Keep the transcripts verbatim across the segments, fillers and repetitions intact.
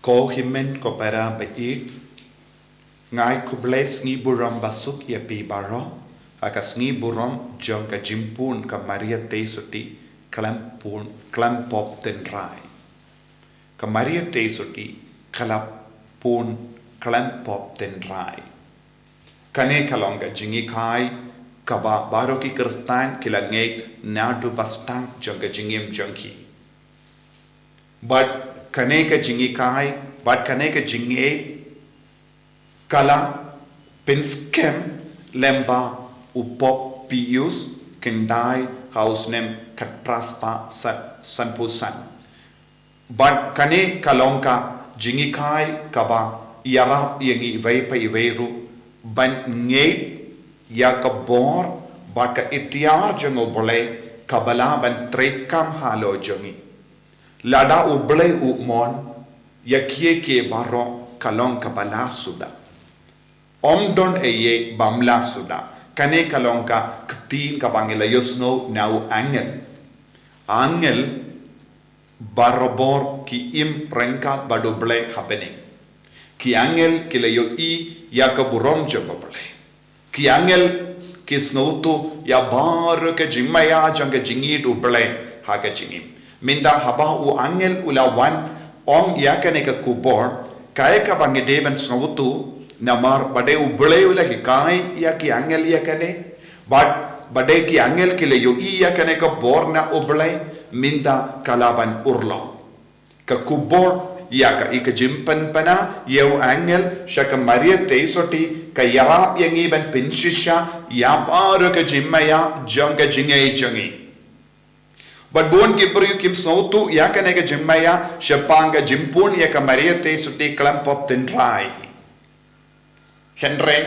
Ko hynmen ko para ba ïeit, nga ai khublei sngi burom basuk ïa phi baroh ha ka sngi burom jong ka jingpun ka Maria Theisotti khlem pun, khlem pop tynrai. Ka Maria Theisotti ka la pun khlem pop tynrai. Kane ka long ka jinghikai kaba baroh ki Khristan ki la ngeit naduh ba sdang jong ka jingim jong ki. Bad kane ka jinghikai, bad kane ka jingngeit ka la pynskhem lyngba u Pope Pius khyndai ha u snem khatphra spah san, sanphew san. Bad kane ka long ka jinghikai kaba ïarap ïa ngi iwei pa iwei ruh ban ngeit ïa ka bor bad ka iktiar jong U Blei kaba lah ban treikam halor jong ngi. Lada U Blei u mon, ïa kiei kiei baroh ka long kaba la suda. Ym don ei ei bym la suda. Kane ka long ka ktien kaba ngi la ïohsngew na u angel. Angel barabor ki im ryngkat bad U Blei ha bneng. Ki angel ki la ïohi ïa ka burom jong U Blei. Ki angel ki sngewthuh ïa baroh ka jingmaïa jong ka jingïeit U Blei ha ka jingim. Mynta haba u angel u la wan ong ïa kane ka khubor, kaei kaba ngi dei ban sngewthuh, namar ba dei U Blei u la hikai ïa ki angel ïa kane. Bad ba dei ki angel ki la ïohi ïa kane ka bor na U Blei, mynta ka la ban urlong. Ka khubor ïa ka, ïa ka jingpynpaw ïa u angel sha ka Maria Theisotti ka ïarap ïa ngi ban pynshisha ïa baroh ka jingmaïa jong ka jingngeit jong ngi. Bad bun ki briew kim sngewthuh ïa kane ka jingmaïa shaphang ka jingpun ïa ka Maria Theisotti khlem pop tynrai. Hynrei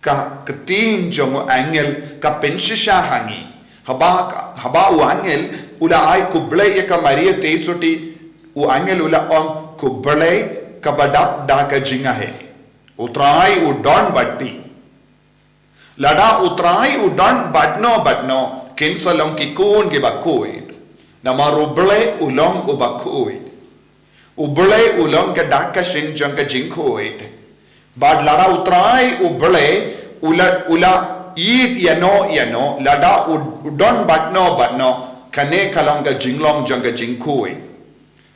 ka ktien jong u angel ka pynshisha ha ngi. Haba, haba u angel u la ai khublei ïa ka Maria Theisotti, u angel u la ong, khublei kaba dap da ka jingaiei. U Trai u don bad phi. Lada U Trai u don bad no bad no, kin sa long ki khun kiba khuid. Namar U Blei u long uba khuid. U Blei u long ka dak ka shin jong ka jingkhuid. Bad lada U Trai U Blei u la, u la ïeit ïa no ïa no, lada u, u don bad no bad no, kane ka long ka jinglong jong ka jingkhuid.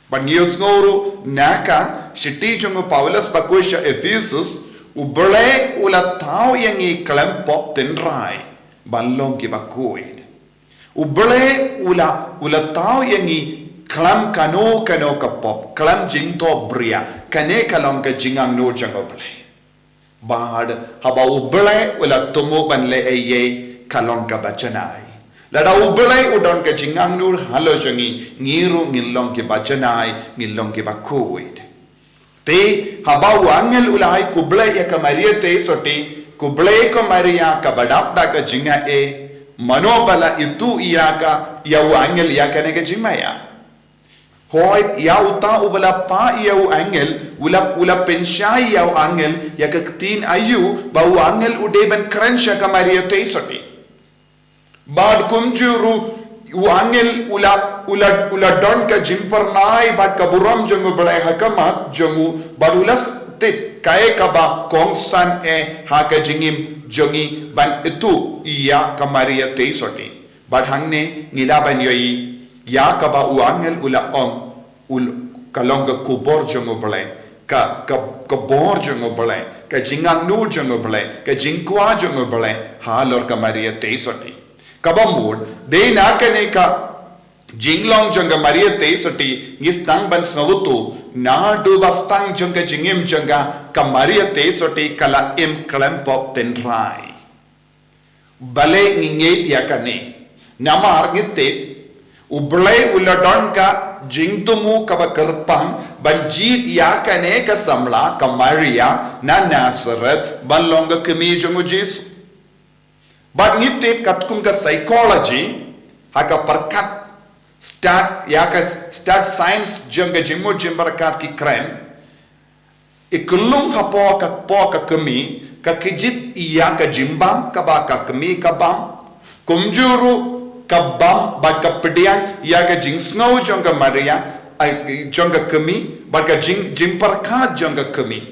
Bad ngi ïohsngew ruh na ka shithi jong u Paulus bakhuid sha Ephesus, U Blei u la thaw ïa ngi khlem pop tynrai ban long kiba khuid. U Blei u la, u la thaw ïa ngi khlem kano kano ka pop, khlem jingthoh bria, kane ka long ka jingangnud jong U Blei. Bad haba U Blei u la thmu ban leh ei ei ka long kaba janai. Lada U Blei u don ka jingangnud halor jong ngi, ngi ruh ngin long kiba janai, ngin long kiba khuid. Te haba u angel u la ai khublei ïa ka Maria Theisotti, khublei ko Maria kaba dap da ka jingaiei, mano ba la ithuh ïa ka, ïa u angel ïa kane ka jingmaïa? Hooid, ïa uta uba la phah ïa u angel, u la, u la pynshai ïa u angel ïa ka ktien aïu ba u angel u dei ban kren sha ka Maria Theisotti. Bad kumjuh ruh u angel u la, u la, u la don ka jingphyrnai bad ka burom jong U Blei ha khmat jong u, bad u la tip kaei kaba kongsan eh ha ka jingim jong ngi ban ithuh ïa ka Maria Theisotti. Bad hangne ngi lah ban ïohi ïa kaba u angel u la ong, u l-, ka long ka khubor jong U Blei, ka, ka, ka bor jong U Blei, ka jingangnud jong U Blei, ka jingkwah jong U Blei halor ka Maria Theisotti. Kaba mut, dei na kane ka jinglong jong ka Maria Theisotti ngi sdang ban sngewthuh, naduh ba sdang jong ka jingim jong ka, ka Maria Theisotti ka la im khlem pop tynrai. Balei ngi ngeit ïa kane? Namar ngi tip U Blei u la don ka jingthmu kaba kyrpang ban jied ïa kane ka samla ka Maria na Nazareth ban long ka kmie jong u Jisu. Bad ngi tip katkum ka psychology, ha ka pyrkhat stad, ïa ka stad science jong ka jingmut jingpyrkhat ki kren, i kyllung hapoh ka, poh ka kmie, ka kjit ïa ka jingbam kaba ka kmie ka bam. Kumjuh ruh ka bam bad ka pdiang ïa ka jingsngew jong ka Maria, ai, jong ka kmie, bad ka jing, jingpyrkhat jong ka kmie.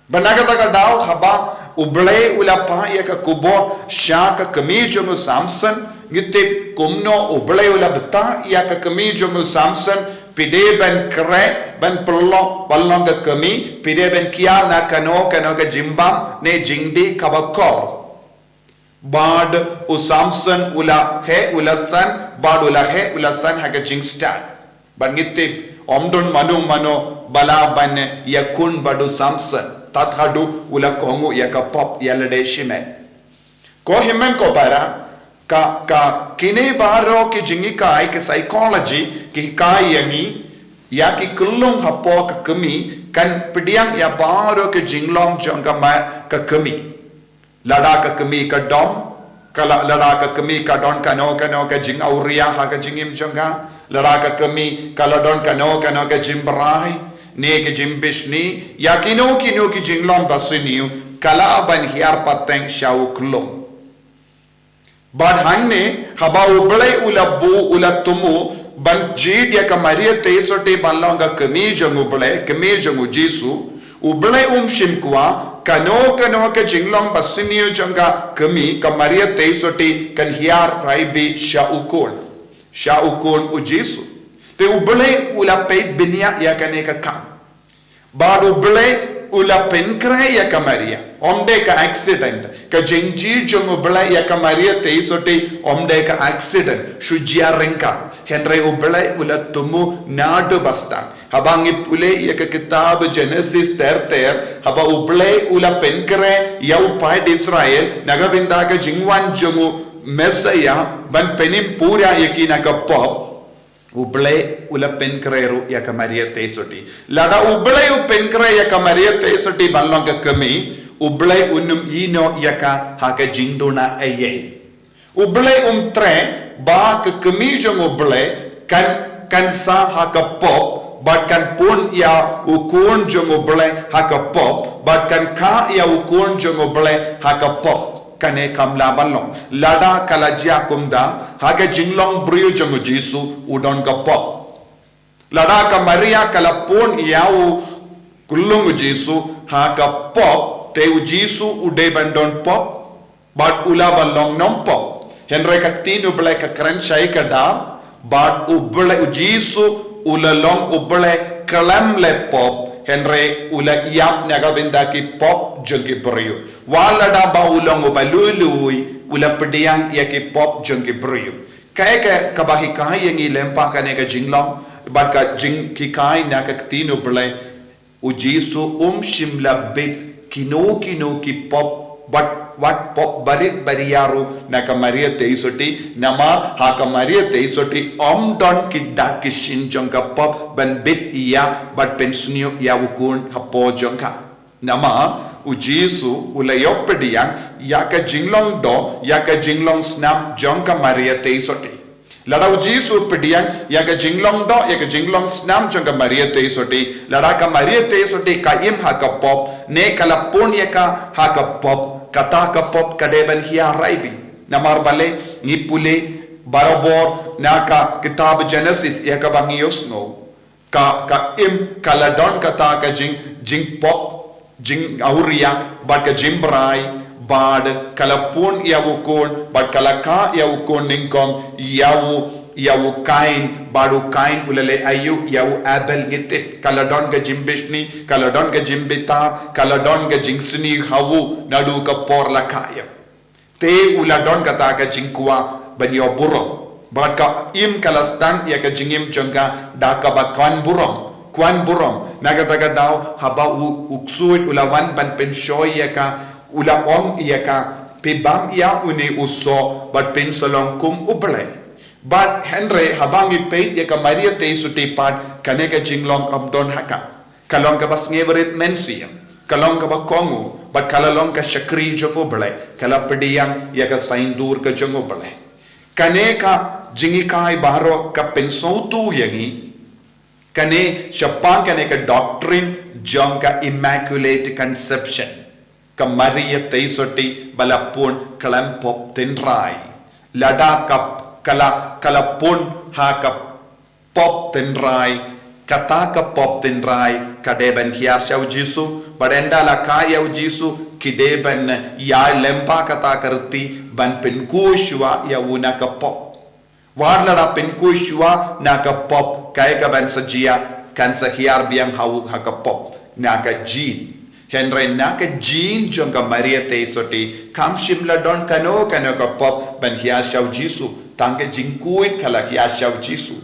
Bad na kata ka daw haba U Blei u la phah ïa ka khubor sha ka kmie jong u Samson, ngi tip kumno U Blei u la bthah ïa ka kmie jong u Samson, phi dei ban khreh, ban pynlong, pynlong ka kmie, phi dei ban kiar na kano kano ka jingbam, ne jingdih kaba kor. Bad u Samson u la heh u la san, bad u la heh u la san ha ka jingstad. Bad ngi tip, ym don mano mano ba lah ban ïakhun bad u Samson, tad haduh u la kohnguh ïa ka pop ïa lade shimet. Ko hynmen ko para, ka, ka kine baroh ki jinghikai, ki psychology, ki hikai ïa ngi, ïa ki khyllung hapoh ka kmie, kan pdiang ïa baroh ki jinglong jong ka ma-, ka kmie. Lada ka kmie ka dom, ka la-, lada ka kmie ka don kano kano ka jingawria ha ka jingim jong ka, lada ka kmie ka la don kano kano ka jingbrai, ne ka jingbishni, ïa kino kino ki jinglong ba sniew, ka lah ban hiar pateng sha u khyllung. Bad hangne, haba U Blei u la buh, u la thmu ban jied ïa ka Maria Theisotti ban long ka kmie jong U Blei, kmie jong u Jisu, U Blei um shim kwah kano kano ka jinglong ba sniew jong ka kmie, ka Maria Theisotti, kan hiar raibi sha u khun, sha u khun u Jisu. Te U Blei u la peit bniah ïa kane ka kam. Bad U Blei u la pynkhreh ïa ka Maria. Ym dei ka accident. Ka jingjied jong U Blei ïa ka Maria Theisotti ym dei ka accident. Shu jia ryngkat. Hynrei U Blei u la thmu naduh ba sdang. Haba ngi pule ïa ka kitab Genesis ter ter, haba U Blei u la pynkhreh ïa u paid Israel, na ka bynta ka jingwan jong u Messiah, ban pynim pura ïa ki na ka pop. U Blei u la pynkhreh ruh ïa ka Maria Theisotti. Lada U Blei u pynkhreh ïa ka Maria Theisotti ban long ka kmie, U Blei un ym ïehnoh ïa ka ha ka jingduna eiei. U Blei um treh ba ka kmie jong U Blei kan, kan sah ha ka pop, bad kan pun ïa u khun jong U Blei ha ka pop, bad kan kha ïa u khun jong U Blei ha ka pop. Kane kam lah ban long. Lada ka la jia kumta, ha ka jinglong briew jong u Jisu u don ka pop. Lada ka Maria ka la pun ïa u khyllung u Jisu ha ka pop, te u Jisu u dei ban don pop, bad u lah ban long nongpop. Hynrei ka ktien U Blei ka kren shai kdar, bad U Blei u Jisu u la long U Blei khlem leh pop, hynrei u la ïap na ka bynta ki pop jong ki briew. Wat lada ba u long uba lui lui, u la pdiang ïa ki pop jong ki briew. Kaei ka, kaba hikai ïa ngi lyngba kane ka jinglong, bad ka jinghikai na ka ktien U Blei, u Jisu um shym la bit kino kino ki pop, bad wat pop barit baria ruh na ka Maria Theisotti, namar ha ka Maria Theisotti ym don ki dak ki shin jong ka pop ban bit ïa, bad pynsniew ïa u khun hapoh jong ka. Namar u Jisu u la ïoh pdiang ïa ka jinglong doh, ïa ka jinglong snam jong ka Maria Theisotti. Lada u Jisu pdiang ïa ka jinglong doh, ïa ka jinglong snam jong ka Maria Theisotti, lada ka Maria Theisotti ka im ha ka pop, ne ka la pun ïa ka ha ka pop, kata ka pop ka dei ban hiar raibi. Namar balei? Ngi pule barabor na ka kitab Genesis ïa kaba ngi ïohsngew. Ka, ka im, ka la don kata ka jing, jingpop, jingawria, bad ka jingbrai, bad ka la pun ïa u khun, bad ka la kha ïa u khun nyngkong, ïa u, ïa u Kain, bad u Kain u la leh aïu ïa u Abel ngi tip. Ka la don ka jingbishni, ka la don ka jingbitar, ka la don ka jingsniew ha u, naduh ka por la kha ïa u. Te u la don kata ka jingkwah ban ïoh burom. Bad ka im ka la sdang ïa ka jingim jong ka da kaba kwah burom. Kwah burom. Na kata ka daw haba u, u ksuid u la wan ban pynshoi ïa ka, u la ong ïa ka, pynbam ïa une u soh, bad pynsa long kum u Blei. Bad hynrei haba ngi peit ïa ka Maria Theisotti pat, kane ka jinglong kam don ha ka. Ka long kaba sngewrit mynsiem, ka long kaba kohnguh, bad ka la long ka shakri jong u Blei, ka la pdiang ïa ka saiñdur ka jong u Blei. Kane ka jinghikai baroh ka pynsngewthuh ïa ngi, kane shaphang kane ka doctrine jong ka Immaculate Conception, ka Maria Theisotti ba la pun khlem pop tynrai. Lada ka, ka la, ka la pun ha ka pop tynrai, kata ka pop tynrai ka dei ban hiar sha u Jisu, bad ynda la kah ïa u Jisu ki dei ban ïa lem bad kata ka rti ban pynkuh shuwa ïa u na ka pop. Wat la da pynkuh shuwa na ka pop, kaei ka ban sa jia? Kan sa hiar biang ha u ha ka pop na ka gene. Hynrei na ka gene jong ka Maria Theisotti kam shym la don kano kano ka pop ban hiar sha u Jisu. Tang ka jingkuid ka la hiar sha u Jisu.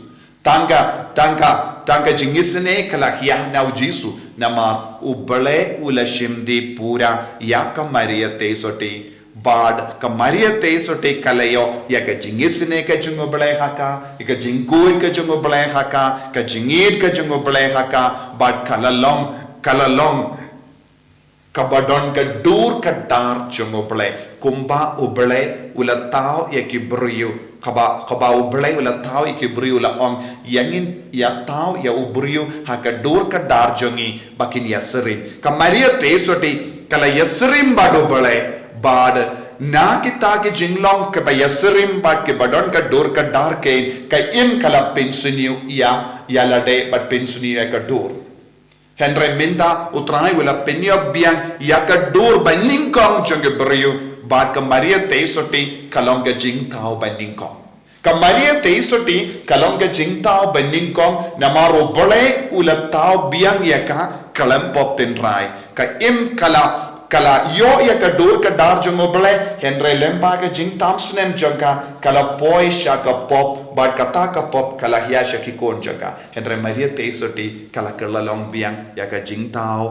Tang ka, tang ka, tang ka jingisynei ka la hiar na u Jisu. Namar u Blei u la shim die pura ïa ka Maria Theisotti. Bad ka Maria Theisotti ka la ïoh ïa ka jingisynei ka jong u Blei ha ka, ïa ka jingkuid ka jong u Blei ha ka, ka jingïeit ka jong u Blei ha ka, bad ka la long, ka la long kaba don ka dur ka dar jong u Blei. Kumba u Blei u la thaw ïa ki briew, kaba, kaba u Blei u la thaw ïa ki briew, u la ong, ïa ngin ïa thaw ïa u briew ha ka dur ka dar jong ngi ba kin ïasyriem. Ka Maria Theisotti ka la ïasyriem bad u Blei, bad na kita ki jinglong kiba ïasyriem bad kiba don ka dur ka dar, ka, ka im ka la pynsniew ïa, ïa lade bad pynsniew ïa ka dur. Hynrei mynta u Trai u la pynïap biang ïa ka dur ba nyngkong jong ki briew, bad ka Maria Theisotti ka long ka jingthaw ba nyngkong. Ka Maria Theisotti ka long ka jingthaw ba nyngkong, namar u Blei u la thaw biang ïa ka khlem pop tynrai. Ka im ka la, ka la ïoh ïa ka dur ka dar jong u Blei, hynrei lem bad ka jingtham snem jong ka, ka la poi sha ka pop, bad kata ka pop ka la hiar sha ki khun jong ka. Hynrei Maria Theisotti ka la kylla long biang ïa ka jingthaw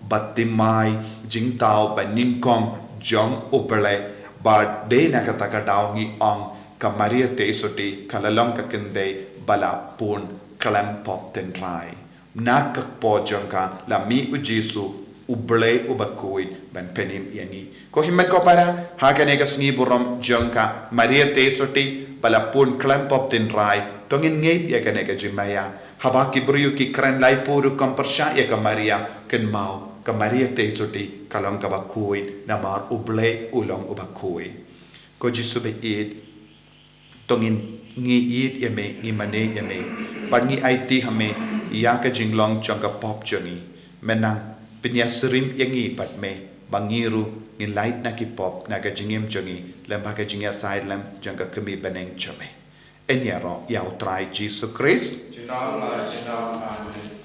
ba thymmai, jingthaw ba nyngkong jong u Blei. Bad dei na kata ka daw ngi ong ka Maria Theisotti ka la long ka kynthei ba la pun khlem pop tynrai. Na ka kpoh jong ka la mih u Jisu, u Blei uba khuid, ban pynim ïa ngi. Ko hynmen ko para, ha kane ka sngi burom jong ka Maria Theisotti ba la pun khlem pop tynrai, to ngin ngeit ïa kane ka jingmaïa. Haba ki briew ki kren laiphew rukom pyrshah ïa ka Maria, kynmaw ka Maria Theisotti ka long kaba khuid, namar u Blei u long uba khuid. Ko Jisu ba ïeit, to ngin, ngi ïeit ïa me, ngi mane ïa me, bad ngi aiti ha me ïa ka jinglong jong ka pop jong ngi. Me nang pynïasyriem ïa ngi bad me, ba ngi ruh ngin lait na ki pop na ka jingim jong ngi, lem bad ka jingïasaid lem jong ka Kmie bneng jong me. Yn ïaroh ïa u Trai Jisu Khrist. Junom la junom, amen.